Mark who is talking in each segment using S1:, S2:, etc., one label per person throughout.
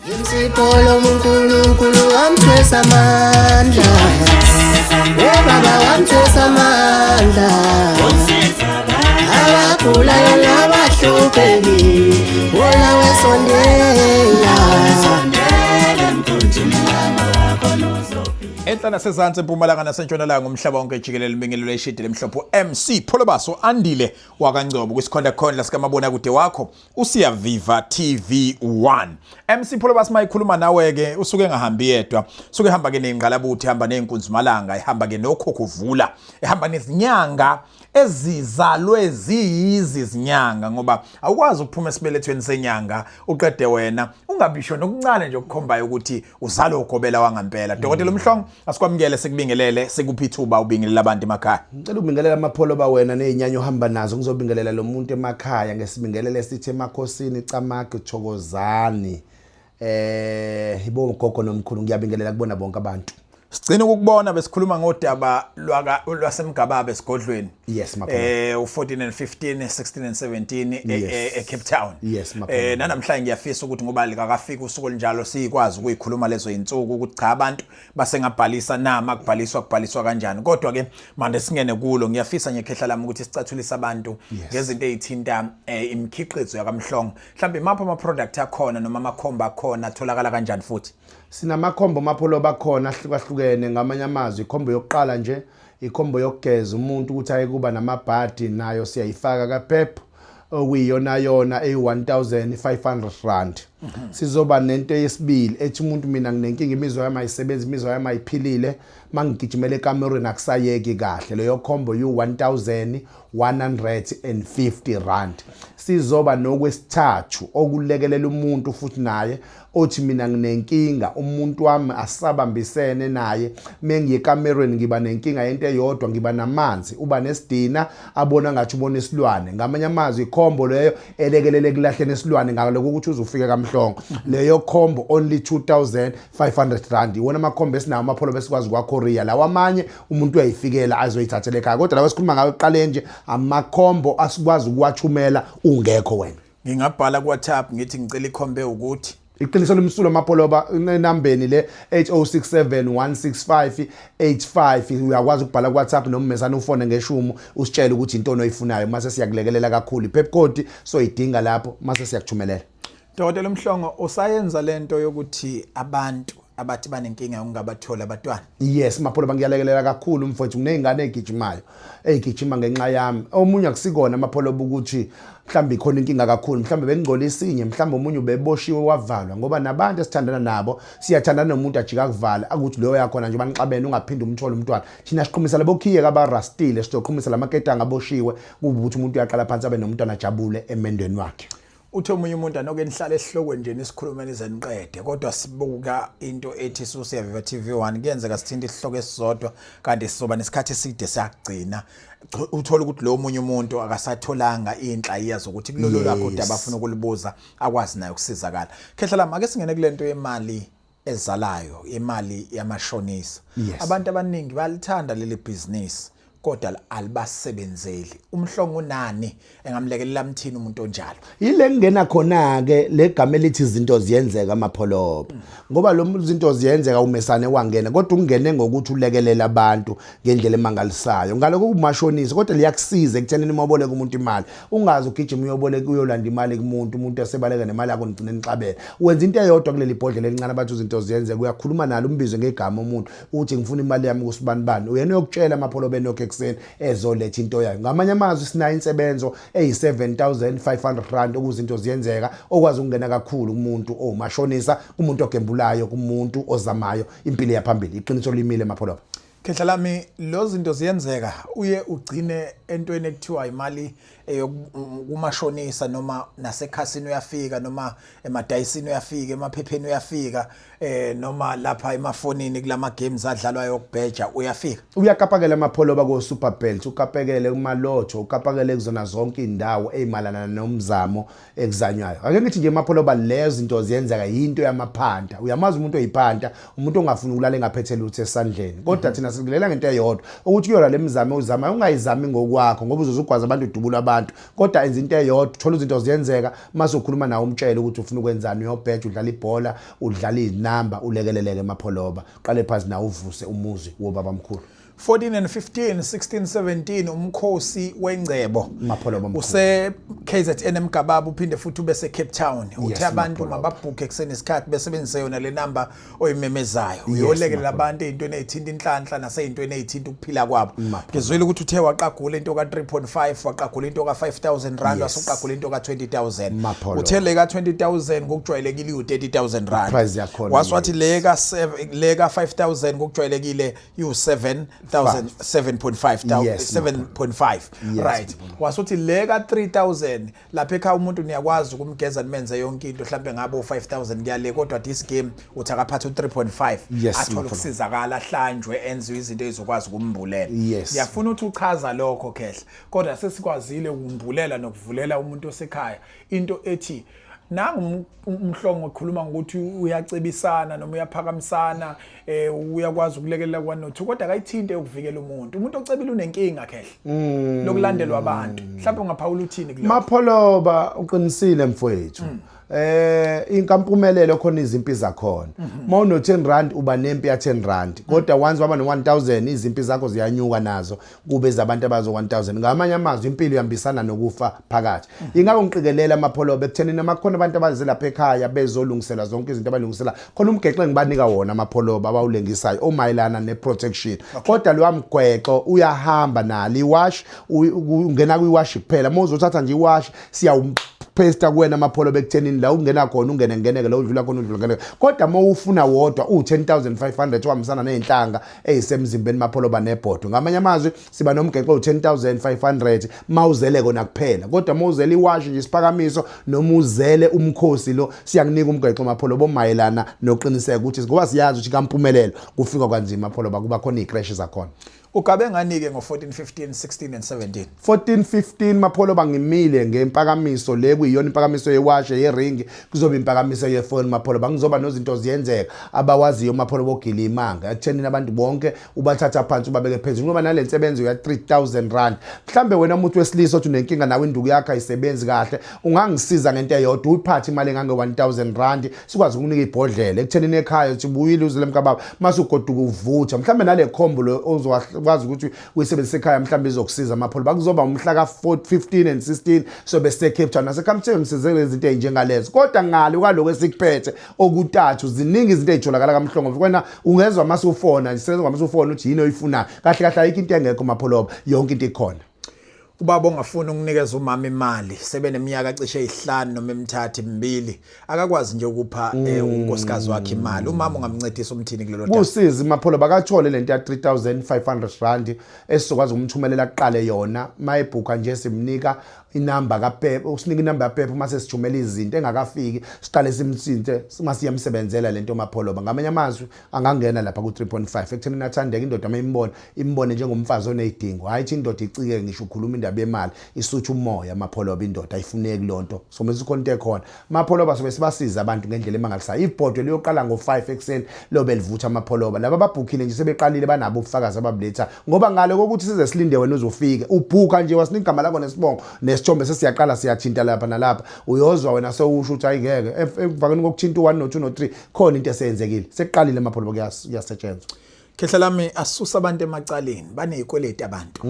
S1: Imsipolo uNkulunkulu wamthwesa amandla. Oh baba wamthwesa amandla. Abagulayo nabahlupheki wona wesondela.
S2: Enhla nasezansi, empumalanga nasentshonalanga, umhlaba wonke jikelele, umbingelelo eshidi lemhlophe MC Pholobaso Andile wakaNgcobo kwisikhonda khondla sikamabonakude wakho uSiyaviva TV1. MC Pholobaso mayikhuluma nawe ke usuke engahambi yedwa, usuke ehamba ke nengqalabuthi, ehamba nezinkunzimalanga, ehamba ke nokhokhuvula, ehamba nezinyanga ezizalwe ziyizi izinyanga, ngoba awukwazi ukuphuma esibelethweni senyanga uqede wena ungabisho nokuncane nje okukhombayo ukuthi uzalwe ugobela wangampela. Dokotela Umhlongo, asikwamukele, sikubingelele, sikuphi ithuba ubingelela abantu emakhaya.
S3: Ngicela ukubingelela amapholo wena nezinyanya ohamba nazo. Ngizobingelela lo muntu emakhaya ngesibingelele esithi emakhosini, camagi, thokozani. Ibo gogo nomkhulu, ngiyabingelela kubona bonke abantu.
S2: Sigcina ukukubona besikhuluma ngodaba lwaka lwasemgababa esigodlweni.
S3: Yes, Mapholo.
S2: U14 and 15, 16 and 17 e Cape Town.
S3: Yes, Mapholo.
S2: Nanamhlanje ngiyafisa ukuthi ngoba likakafika usuku olunjalo sikwazi ukuyikhuluma lezo insuku ukuthi cha, abantu basengabhalisa na, makubhaliswa kubhaliswa kanjani. Kodwa ke manje singene kulo, ngiyafisa nje khehla lami ukuthi sicathulise abantu ngezinto ezithinta imikhiqizo yakaMhlongo. Mhlawumbe mapha ama product akhona noma amakhomba akhona atholakala kanjani futhi?
S3: Sinamakhombo mapholo bakhona ahlukahlukene. Ngamanye amazwi, ikhombo yokuqala nje, ikhombo yokugeza umuntu ukuthi aye kuba namabhadi, nayo siyayifaka kaPep, okuyiyona yona eyi-1500 rand. Sizoba nento yesibili ethi umuntu, mina nginenkinga, imizwa yami ayisebenzi, imizwa yami ayiphilile, mangigijimela ekamerweni akusayeki kahle, leyo khombo yu-1150 rand. Sizoba nokwesithathu okulekelela umuntu futhi naye othi mina nginenkinga, umuntu wami asabambisene naye, mengiye ekamerweni ngiba nenkinga yento eyodwa, ngiba namanzi, uba nesidina, abona ngathi ubona isilwane. Ngamanye amazwi, ikhombo leyo elekelele ekulahleni isilwane ngalokho ukuthi uze ufike kaMhlongo. Leyo khombo only 2500 rand. Iwona amakhombo esinawo amapholo besikwazi kwa-courier. Lawa amanye umuntu uyayifikela azoyithathela ekhaya, kodwa lawa esikhuluma ngawo ekuqaleni nje amakhombo asikwazi ukuwathumela ungekho wena.
S2: Ngingabhala ku WhatsApp ngithi ngicela ikhombe ukuthi?
S3: Iqiniso limsulwa amapholoba, enambeni le 8067 165 85 uyakwazi ukubhala ku WhatsApp noma umesana ufone ngeshumu usitshele ukuthi intoni oyifunayo, mase siyakulekelela kakhulu. I-pep code soyidinga lapho, mase siyakuthumelela.
S2: Dokotela Umhlongo, usayenza lento yokuthi abantu abathi banenkinga yokungabatholi abantwana?
S3: Yes mapholoba, ngiyalekelela kakhulu mfowethu. Kuney'ngane ey'gijimayo ey'gijima ngenxa yami. Omunye akusikona amapholoba ukuthi mhlawumbe ikhona inkinga kakhulu, mhlawumbe bengingcola isinye, mhlawumbe omunye ubeboshiwe wavalwa, ngoba nabantu esithandana nabo siyathandana nomuntu ajika akuvala akuthi leyo yakhona nje banixabene ungaphinde umthole umntwana. Thina siqhumisa labo khiye kabarastile, sizoqhumisa lamaketanga aboshiwe, kube ukuthi umuntu uyaqala phansi abe nomntwana, ajabule emendweni wakhe.
S2: Uthi omunye umuntu anoke nihlale esihlokweni nje nisikhulume nize niqede, kodwa sibuka into ethi Susiyaviva TV1, kuyenzeka sithinte isihloko esisodwa kanti sizoba nesikhathi eside siyagcina. Uthola ukuthi lo munye umuntu akasatholanga inhlayiya zokuthi kulolu lwakho udaba afuna ukulibuza akwazi naye ukusizakala. Khehla lami, ake singene kulento yemali ezalayo, imali yamashonisa. Abantu abaningi bayalithanda leli business kodwa alibasebenzeli. Umhlongo unani engamlekelela mthini umuntu onjalo?
S3: Yile ngena khona ke legama elithi izinto ziyenzeka amapholoba, ngoba lo muntu izinto ziyenzeka umesane wangena, kodwa ungene ngokuthi ulekelela abantu ngendlela emangalisayo ngalokho kumashonisa, kodwa liyakusiza ekuthenini uma uboleka umuntu imali ungazi ugijima uyoboleka uyolanda imali kumuntu, umuntu esebaleka nemali yakho, nigcine nixabene. Wenza into eyodwa kuleli bhodlela elincane abathi izinto ziyenzeka, uyakhuluma nalo, umbize ngegama umuntu, uthi ngifuna imali yami kusibanibani, uyena uyokutshela amapholoba enokho ekuseni ezoletha into yayo. Ngamanye amazwi, sinayo insebenzo eyi-7500 rand ukuze into ziyenzeka okwazi ukungena kakhulu kumuntu owumashonisa, kumuntu ogembulayo, kumuntu ozamayo impilo yaphambili. Iqiniso limile mapholoba.
S2: Khehla lami, lo zinto ziyenzeka uye ugcine entweni ekuthiwa imali eyokumashonisa, noma nasekhasini uyafika, noma emadayisini uyafika, emaphepheni uyafika, noma lapha emafonini kulama games adlalwayo okubheja uyafika?
S3: Uyakapakela amapholoba ko-Super Belt, ukapekele kumalotho, ukapakele kuzona zonke iy'ndawo ey'malana nomzamo ekuzanywayo. Ake ngithi nje mapholoba, lezo zinto ziyenzeka yinto yamaphanta. Uyamazi umuntu oyiphanta, umuntu ongafuni ukulala engaphethe lutho esandleni, kodwa thina thina sikulela ngento eyodwa ukuthi kuyona le mizamo oyizamayo ungayizami ngokwakho ngoba uzoze ugwaza abantu udubula abantu kodwa enza into eyodwa thola izinto ziyenzeka mase ukhuluma nawe umtshele ukuthi ufuna ukwenzani uyobheja udlala ibhola udlala izinamba ulekeleleke emapholoba qale phansi nawe uvuse umuzi wobabamkhulu.
S2: 14 and 15 16 17 umkhosi wengcebo
S3: Mapholoba mkhulu.
S2: Use KZN eMgababa uphinde futhi ube se Cape Town. Uthe abantu
S3: Mapholoba.
S2: mababhukhe kusenesikhathi besebenzise yona le number oyimemezayo. Uyolekelela abantu ezintweni ezithinta inhlanhla nasezintweni ezithinta ukuphila kwabo. Ngizwile ukuthi uthe waqagula into ka 3.5 waqagula into ka 5000 rand wasuqagula into ka 20000.
S3: Mapholoba.
S2: Uthe le ka 20000 ngokujwayelekile iwu 30000 rand.
S3: Price yakhona,
S2: Waswathi
S3: yes.
S2: le ka 7 le ka 5000 ngokujwayelekile iwu 7000 7.5 7.5 right. Wasuthi le ka 3000 lapha ekhaya umuntu niyakwazi ukumgeza nimenze yonke into mhlambe ngabe u5000 kuyale kodwa this game uthi akaphathe u3.5 athole ukusizakala ahlanjwe enziwe izinto ezokwazi ukumbulela. Ngiyafuna ukuthi uchaza lokho khehla kodwa sesikwazile ukumbulela nokuvulela umuntu osekhaya into ethi nangu umhlongo okhuluma ngokuthi uyacebisana noma uyaphakamisana uyakwazi ukulekelela kwa no 2 kodwa akayithinte ukuvikela umuntu. Umuntu ocebile unenkinga khehla lokulandelwa abantu. Mhlawumbe ungaphawula uthini kulokho?
S3: Mapholoba uqinisile mfowethu. Inkampumelelo khona izimpi zakhona. Mawuno 10 rand uba nempi ya 10 rand. Kodwa once waba no 1000 izimpi zakho ziyanyuka nazo kube zabantu abazo 1000. Ngamanye amazwi impilo ihambisana nokufa phakathi. Ingakho ngiqikelela Mapholoba ekuthenini amakhona abantu abaze lapha ekhaya bezolungisela zonke izinto abalungisela. Khona umgexo engibanika wona Mapholoba abawulengisayo omayelana neprotection. Kodwa lo mgwexo uyahamba nalo iwash ungena kwiwash kuphela. Mawuzothatha nje iwash siyawuphesta kuwena Mapholoba ekuthenini la ungena khona ungene ngeneke la udlula khona udlula ngeneke. Kodwa mawufuna wodwa u10500 ohambisana nezinhlanga ezisemzimbeni Mapholoba nebhodo. Ngamanye amazwi siba nomgexo u10500 mawuzele kona kuphela. Kodwa mawuzele iwashi nje isiphakamiso noma uzele umkhosi lo siyakunika umgexo Mapholoba omayelana noqiniseka ukuthi ngoba siyazi ukuthi kampumelelo kufika kanzima Mapholoba kuba khona icrash zakhona.
S2: Ugabe ngani ke ngo 14 15 16 and 17?
S3: 14 15 Mapholoba ngimile ngempakamiso le kuyiyona impakamiso yewashe yeringi kuzoba impakamiso yefoni Mapholoba ngizoba nozinto ziyenzeka abawaziyo Mapholoba ogila imanga ekuthenini abantu bonke ubathatha phansi ubabeke phezulu ngoba nale nsebenzo ya 3000 rand. Mhlambe wena umuntu wesilisa othi unenkinga nawe induku yakho ayisebenzi kahle ungangisiza ngento eyodwa uyiphathe imali engange 1000 rand sikwazi ukunika ibhodlela ekuthenini ekhaya uthi buyile uzele mkababa mase ugoduka uvutha mhlambe nale combo lo ozokwazi ukuthi uyisebenzise ekhaya mhlambe izokusiza Mapholoba kuzoba umhla ka 15 and 16 so bese Cape Town nase Cape Town sizele izinto ezinjengalezo. Kodwa ngale kwaloko esikuphethe okutathu ziningi izinto ezitholakala kaMhlongo wena ungezwa mase ufona nje sezwa mase ufona uthi yini oyifunayo kahle kahle ayikho into engekho Mapholoba yonke into ikhona.
S2: Ubaba ongafuni ukunikeza umama imali sebeneminyaka cishe eyihlanu noma emithathu emibili akakwazi nje ukupha unkosikazi wakhe imali. Umama ungamncedisa umthini kulelo daba?
S3: Kusizi Mapholoba akathole lento ya 3500 rand esizokwazi ukumthumelela kuqale yona mayebhuka nje simnika inamba kaPep usinika inamba kaPep uma sesithumela izinto engakafiki siqale simthinte masiyamsebenzela lento Mapholoba. Ngamanye amazwi angangena lapha ku 3.5 ekuthenini athandeke indoda mayimbona imbone njengomfazi onezidingo. Hayi thi indoda icike ngisho ukhuluma indaba yemali isutha umoya Mapholoba indoda ayifuneki lonto so mase ikhona into ekhona Mapholoba sobe sibasiza abantu ngendlela emangalisayo. Ibhodwe liyoqala ngo5 ekseni lobe livutha Mapholoba laba ababhukhile nje sebeqalile banabo ubufakazi ababuletha ngoba ngale kokuthi size silinde wena uzofike ubhuka nje wasinika igama lakho nesibongo nesithombe sesiyaqala siyathinta lapha nalapha uyozwa wena sewusho ukuthi ayingeke emvakeni kokuthinta u1 no2 no3 khona into eseyenzekile sekuqalile Mapholoba kuyasetshenzwa.
S2: Khehla lami asusa abantu emacaleni banezikweleti abantu.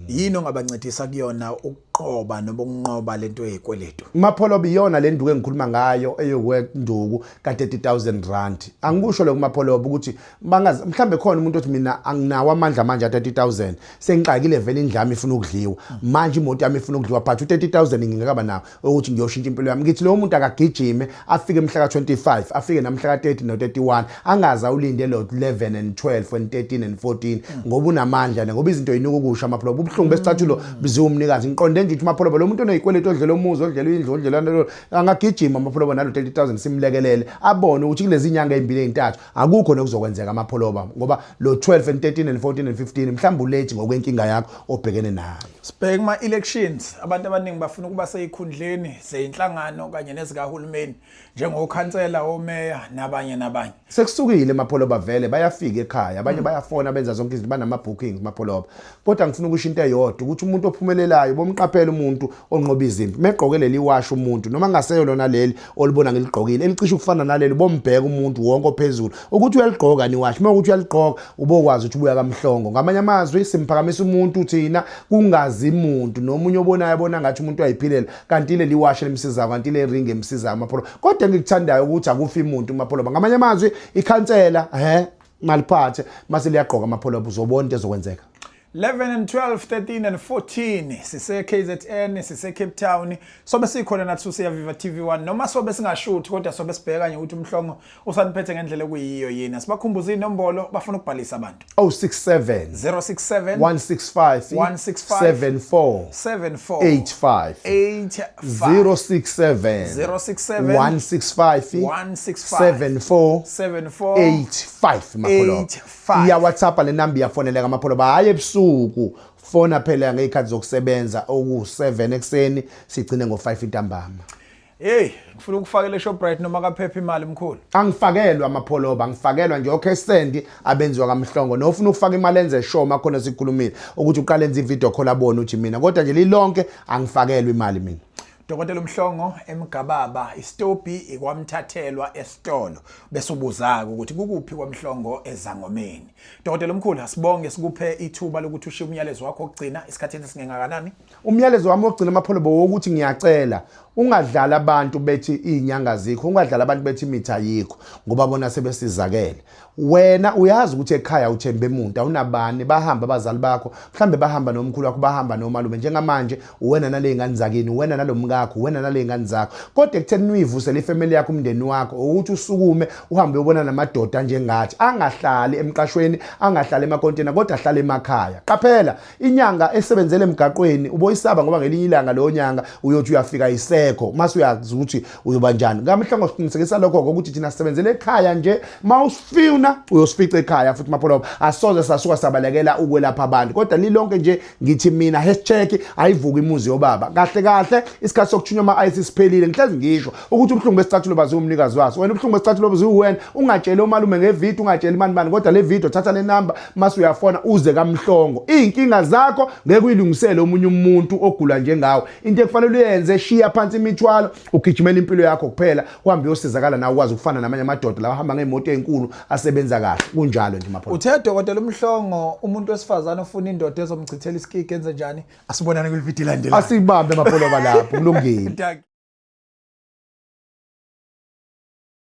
S2: Yini ongabancedisa kuyona ukuqoba noma ukunqoba lento yezikweletu?
S3: Mapholoba iyona le nduku engikhuluma ngayo eyokwenduku ka 30000 rand. Angikusho lokho Mapholoba ukuthi bangazi mhlambe khona umuntu othi mina anginawo amandla manje a 30000 sengixakile vele indlami ifuna ukudliwa manje imoto yami ifuna ukudliwa but u30000 ngingakaba nawo ukuthi ngiyoshintsha impilo yami. Ngithi lo muntu akagijime afike mhla ka25 afike namhla ka30 no31 angaze awulinde lo 11 and 12 and 13 and 14 ngoba unamandla ngoba izinto yinuka ukusha Mapholoba ubuhlungu besicathulo biziwumnikazi. Ngiqonde nje ukuthi Mapholoba lo muntu onezikweletu odlela umuzi, odlela indlu, odlela, angagijima Mapholoba nalo 30000 simlekelele, abone ukuthi kulezi nyanga ezimbili ezintathu akukho nokuzokwenzeka Mapholoba, ngoba lo 12 and 13 and 14 and 15 mhlawumbe ulethi ngokwenkinga yakho obhekene nayo.
S2: Sibheke kuma elections, abantu abaningi bafuna ukuba seyikhundleni zeyinhlangano kanye nezikahulumeni, njengokhansela, omeya nabanye nabanye.
S3: Sekusukile Mapholoba, vele bayafika ekhaya abanye, bayafona, benza zonke izinto, banama bookings Mapholoba. Kodwa ngifuna ukusho into eyodwa, ukuthi umuntu ophumelelayo bomqaphela, umuntu onqoba izimpi megqoke leli washi, umuntu noma ngaseyo lona leli olibona ngiligqokile elicishe ukufana naleli, bombheka umuntu wonke ophezulu ukuthi uyaligqoka ni washi. Uma ukuthi uyaligqoka, ubokwazi ukuthi ubuya kaMhlongo. Ngamanye amazwi, simphakamisa umuntu thina kungazi umuntu nomunye obonayo abona ngathi umuntu uyayiphilela, kanti leli washi elimsizayo, kanti le ring emsizayo Mapholoba. Kodwa engikuthandayo ukuthi akufi umuntu Mapholoba. Ngamanye amazwi, ikhansela maliphathe mase liyagqoka Mapholoba, uzobona into ezokwenzeka.
S2: 11 and 12, 13 and 14, sise KZN, sise Cape Town, sobe sikhona nathi uSiyaviva TV1, noma sobe singashuthi, kodwa sobe sibheka nje ukuthi uMhlongo usaniphethe ngendlela ekuyiyo yini. Sibakhumbuza inombolo, bafuna ukubhalisa abantu.
S3: 067
S2: 067
S3: 165
S2: 165
S3: 74
S2: 74
S3: 85.
S2: 85.
S3: 067
S2: 067
S3: 165
S2: 165
S3: 74
S2: 74
S3: 85 Mapholoba.
S2: 85.
S3: Iya WhatsApp le number, iyafoneleka Mapholoba, hayi ebusuku, fona phela ngezikhathi zokusebenza oku7 ekseni sigcine ngo5 intambama.
S2: Hey, ngifuna ukufakela eShoprite noma kaphepha imali, mkhulu.
S3: Angifakelwa Amapholoba, angifakelwa nje. Okay, send abenziwa kaMhlongo nofuna ukufaka imali enze sure makhona sikhulumile ukuthi uqale enze i-video call abone ukuthi mina, kodwa nje lilonke angifakelwa imali mina.
S2: Dokotela Mhlongo eMgababa, isitopi ikwamthathelwa esitolo, bese ubuzaka ukuthi kukuphi kwaMhlongo ezangomeni. Dokotela omkhulu, asibonge, sikuphe ithuba lokuthi ushiye umyalezo wakho wokugcina isikhathini esingengakanani.
S3: Umyalezo wami wokugcina Mapholoba wokuthi ngiyacela ungadlali abantu bethi iy'nyanga zikho, ungadlali abantu bethi imithi ayikho, ngoba bona sebesizakele. Wena uyazi ukuthi ekhaya uthembe muntu, awunabani, bahamba abazali bakho, mhlambe bahamba nomkhulu wakho, bahamba nomalume. Njengamanje uwena nale ngane zakini, uwena nalomkakho, uwena nale ngane zakho, kodwa ekutheni uyivusele ifamily yakho, umndeni wakho, ukuthi usukume uhambe uyobona namadoda njengathi angahlali emqashweni, angahlali emakontena, kodwa ahlale emakhaya. Qaphela, inyanga esebenzele emgaqweni uboyisaba, ngoba ngelinye ilanga leyo nyanga uyothi uyafika isekho, mase uyazi ukuthi uyoba njani. NgaMhlongo siqinisekisa lokho ukuthi thina sisebenzele ekhaya nje, mawusifuna uyosifica ekhaya futhi Mapholoba, asoze sasuka sabalekela ukwelapha abantu. Kodwa lilonke nje ngithi mina hashtag ayivuka imuzi yobaba. Kahle kahle isikhathi sokuthunywa ama-ice siphelile. Ngihlezi ngisho ukuthi ubuhlungu besicathulo baziwa umnikazi waso. Wena ubuhlungu besicathulo baziwa wena. Ungatsheli omalume ngevidiyo, ungatsheli mani mani, kodwa le video thatha le number mase uyafona uze kaMhlongo. Iy'nkinga zakho ngeke uyilungisele omunye umuntu ogula njengawe. Into ekufanele uyenze, shiya phansi imithwalo, ugijimela impilo yakho kuphela, uhambe uyosizakala nawe ukwazi ukufana namanye amadoda lawa ahamba ngey'moto ey'nkulu asebenza kahle. Kunjalo nje Mapholoba.
S2: Uthe Dokotela uMhlongo, umuntu wesifazane ofuna indoda ezomchithela isikiki enze njani? Asibonane kwividiyo elandelayo.
S3: Asibambe Mapholoba lapho, kulungile.
S2: Dankie.